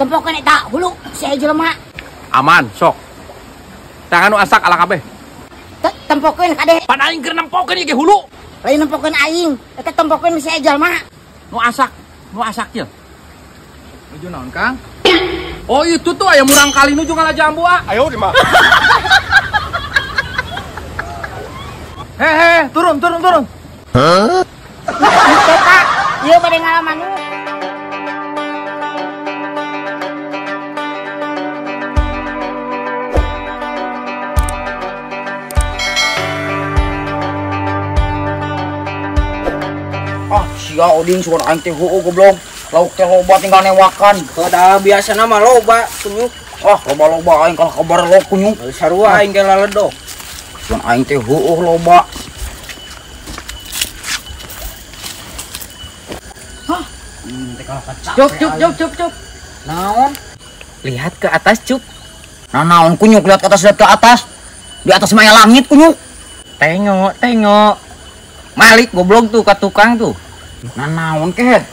Tempokeun eta hulu si jelema. Aman, sok. Tangan nu asak ala kabeh. Tempokeun kade. Pan aing keur nempokeun ieu ge hulu. Lain nempokeun aing, eta tempokeun si jelema. Nu asak, nu asak ieu. Nuju naon, Kang? Oh, itu tuh aya murang kali nuju ngala jambu ah. Ayo di mah. Hehe, turun, turun, turun. Hah? Pak, ieu bade ngalaman nu. Ah, sia Oding sugan aing teh heueuh goblok. Lauk teh loba tinggal newakan. Da biasana mah loba kunyuk. Ah, loba-loba aing kalah kabar lo kunyuk. Sarua aing ge laledok. Sugan aing teh heueuh loba. Hah? Teh kalah kacap. Cup, cup, cup, cup, cup. Naon? Lihat ke atas, Cup. Nah, naon kunyuk lihat ke atas, lihat ke atas. Di atas mah langit kunyuk. Tengok, tengok. Malik goblok tuh ke tukang tuh. Nah, naon kehed?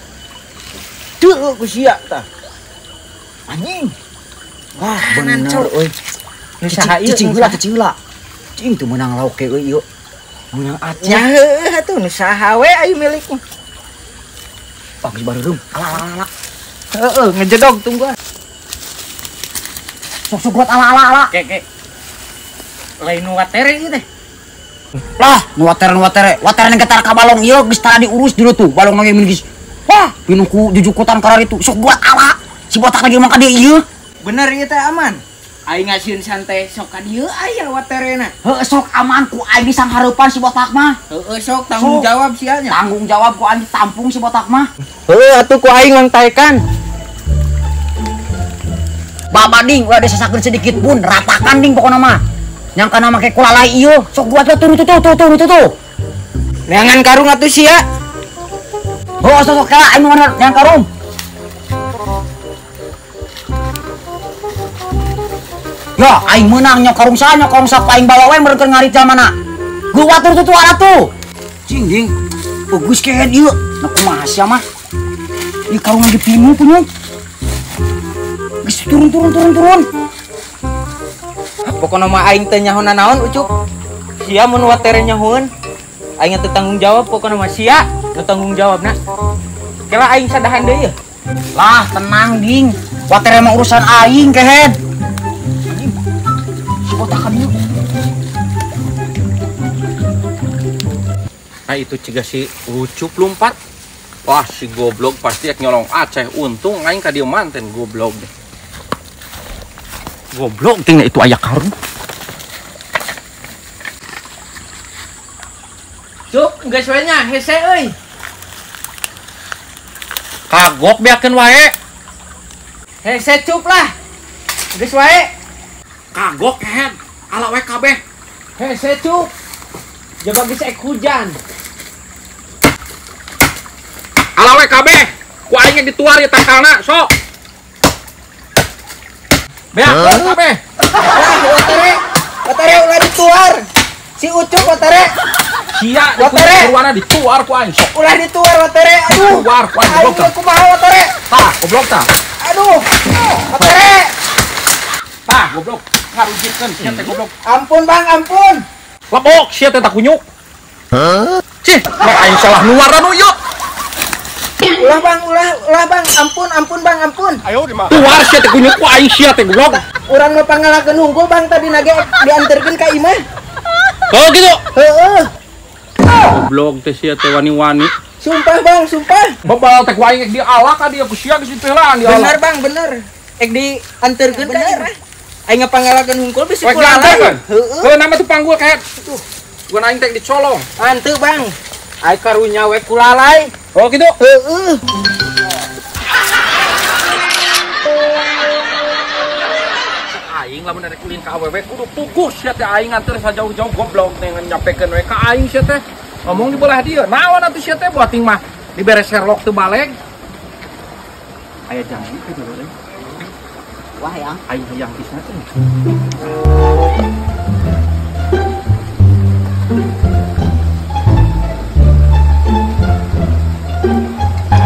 Tuh ku sia tah. Anjing. Wah, bener euy. Nu saha ieu? Cicing heula, cicing heula. Cicing teu meunang lauk ke euy ieu. Meunang Aceh. Nya heueuh atuh nu saha we ayu milik mah. Wah, geus bareureum. Ala ala ala. Heeh, ngejedog tungguan. Sok sok buat ala ala ala. Ke ke. Lain nu watere ieu teh. Lah, nu watere nu watere. Watere getar ka balong ieu geus tara diurus dulu tuh. Balong ge mun geus. Wah, pinuh ku jujukutan karar itu. Sok buat ala. Si botak lagi mah ka dieu ieu. Bener ieu teh aman. Aing ngasieun santai sok ka dieu aya waterena. Heuh, sok aman ku aing disanghareupan si botak mah. Heueuh sok tanggung jawab sia nya. Tanggung jawab ku aing ditampung si botak mah. Heueuh atuh ku aing langtaekan. Baba ding ulah disesakeun sedikit pun, ratakan ding pokona mah. Yang kana make kulalai ieu, sok buat tuh tuh tuh tuh tuh tuh. Neangan karung atuh sia. Oh, sok sok kela aing mah neangan karung. Ya, aing meunang nyok karung saha nyok karung sapa aing bawa we meureun ngarit jalmana. Gua watur tuh ala tuh. Cing ding. Bagus kehed ieu. Nah kumaha sia mah? Ieu karung lagi pinuh punya. Geus turun turun turun turun. Pokona mah aing teh nyaho nanaon Ucup. Sia mun watere nyahoeun. Aing teu tanggung jawab pokona mah sia nu tanggung jawabna. Kela aing sadahan deui yeuh. Lah tenang ding. Watere mah urusan aing kehed. Si botak ka dieu. Nah itu cigah si Ucup lompat. Wah si goblok pasti ek nyolong Aceh. Untung aing ka dieu manten goblok deh. Goblok tingna itu aya karung. Cuk, geus we nya hese euy. Kagok beakeun wae. Hese cup lah. Geus wae. Kagok kehed, ala wae kabeh. Hese cup. Jaba geus ek hujan. Ala wae kabeh. Ku aing dituar ieu tangkalna, sok. Beakeun kabeh. Lah, watere. Watere ulah dituar. Si Ucup watere. Sia watere warna dituar ku aing sok. Ulah dituar watere. Aduh. Tuar ku aing goblok. Kumaha watere? Tah, goblok tah. Aduh. Watere. Tah, goblok. Ngarujitkeun sia teh goblok. Ampun, Bang, ampun. Lebok sia teh tak kunyuk. Hah? Cih, mah aing salah nuar anu ieu. Ulah Bang, ulah, ulah Bang. Ampun, ampun Bang, ampun. Ayo di mah. Tuar sia teh kunyuk ku aing sia teh goblok. Urang mah pangalakeun unggul Bang tadi nage dianterkeun ka imah. Oh gitu. Heeh. Goblok teh sia teh wani-wani. Sumpah Bang, sumpah. Bebal teh ku aing ek dialak ka dieu ku sia geus dipeulaan dialak. Bener Bang, bener. Ek dianterkeun ka imah. Aing ngapangalakeun hungkul bisi kulalai. Heeh. Heuh nama tuh panggul kayak tuh. Gua aing teh dicolong. Hanteu Bang. Aing karunya we kulalai. Oh gitu. Heeh. Aing lamun rek ulin ka awewe kudu puguh sia teh aing nganter sajauh-jauh goblok teh nyampekeun we ka aing sia teh. Ngomong di belah dieu. Naon atuh sia teh buat ting mah dibere Sherlock teu baleg. Aya janji kitu euy. Wah yang aing hayang pisan euy.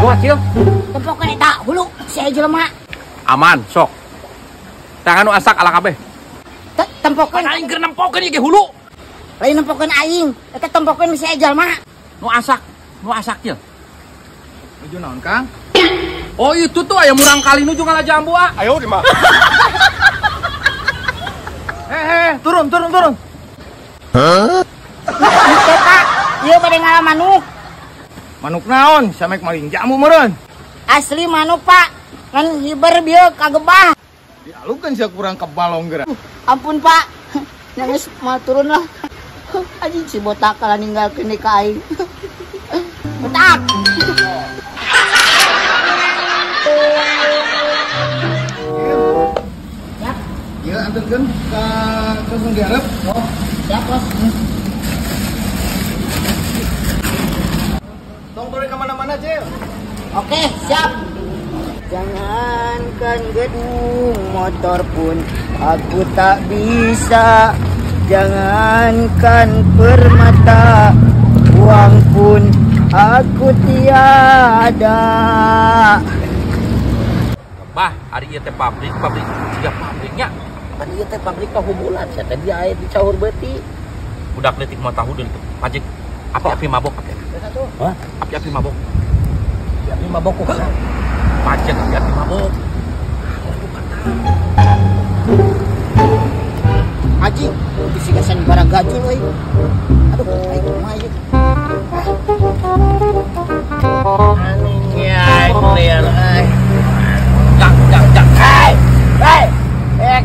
Gua Cil. Tempokeun eta hulu si jelema. Aman, sok. Tangan nu asak ala kabeh. Tempokeun aing keur nempokeun ieu ge hulu. Lain nempokeun aing, eta tempokeun si jalma. Nu asak, nu asak ieu. Nuju naon, Kang? Oh, itu tuh aya murang kali nuju ngala jambu ah. Ayo di mah. Turun, turun, turun. Hah? Henteu, Pak. Ieu bade ngala manuk. Manuk naon? Samek maling jambu meureun. Asli manuk, Pak. Ngan hiber bieu kagebah. Dialukeun sia kurang ke balong geura. Ampun, Pak. Nangis mau turun lah. Anjing si botak kalah ninggalkeun ka aing. Botak. Ya. Ieu anterkeun ka kampung dihareup. Oh, siap, Bos. Tong boleh ke mana-mana, Cil. Oke, siap. Jangankan gedung, motor pun aku tak bisa. Jangankan permata, uang pun aku tiada. Bah, hari ieu teh pabrik, pabrik siga pabriknya. Pan ieu teh pabrik tahu bulat, sia teh dia aya di caur beuti. Budak leutik mah tahu deui teh. Pajek api-api mabok api. Hah? Api-api mabok. Api mabok kok. Pajek api-api mabok. Haji, bisi gasan barang gajul euy. Aduh, aing kumaha ieu? Aning ya, liar euy. Jang, jang, jang. Hei, hei.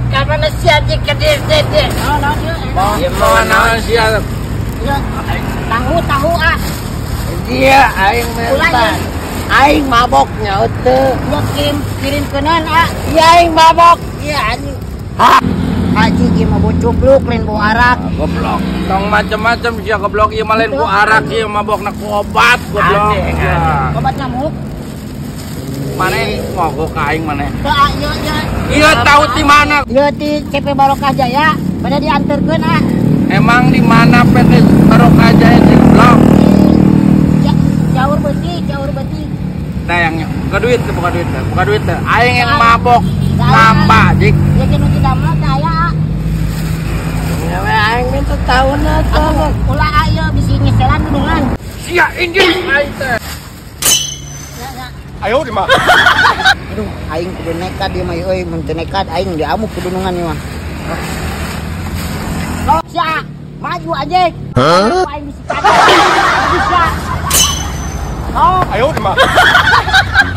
Ka mana sia anjing ke dieu teh? Naon naon ieu? Ieu mah naon sia? Ieu tahu tahu ah. Dia aing minta. Aing mabok nya teu. Ieu kirim kirimkeunan ah. Ieu aing mabok. Ieu anjing. Hah? Haji ieu mah bocubluk lain bau arak. Goblok. Tong macem-macem sia goblok ieu mah lain ku arak ieu mabokna ku obat goblok. Obat nyamuk. Maneh mogok ka aing maneh. Teu ah ieu ieu. Ieu tahu di mana? Ieu ti CP Barokah Jaya, pada dianterkeun ah. Emang di mana PT Barokah Jaya sih goblok? Caur beuti, caur beuti. Tayangnya, buka duit teh, buka duit teh, buka duit teh. Aing yang mabok nambah jik. Ya nu didamel teh aya. Ya we aing minta tauna teh. Ulah aya bisi nyeselan gunungan. Sia injil aing teh. Ayo di mah. Aduh, aing kudu nekat ieu mah euy, mun teu nekat aing diamuk ku dunungan ieu mah. Oh, sia, maju aja. Hah? Aing bisi bisa. Oh. Ayo di mah.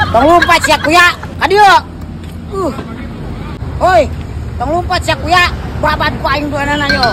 Tong lompat sia kuya, ka dieu. Oi, tong lompat sia kuya, babat ku aing duanana yo.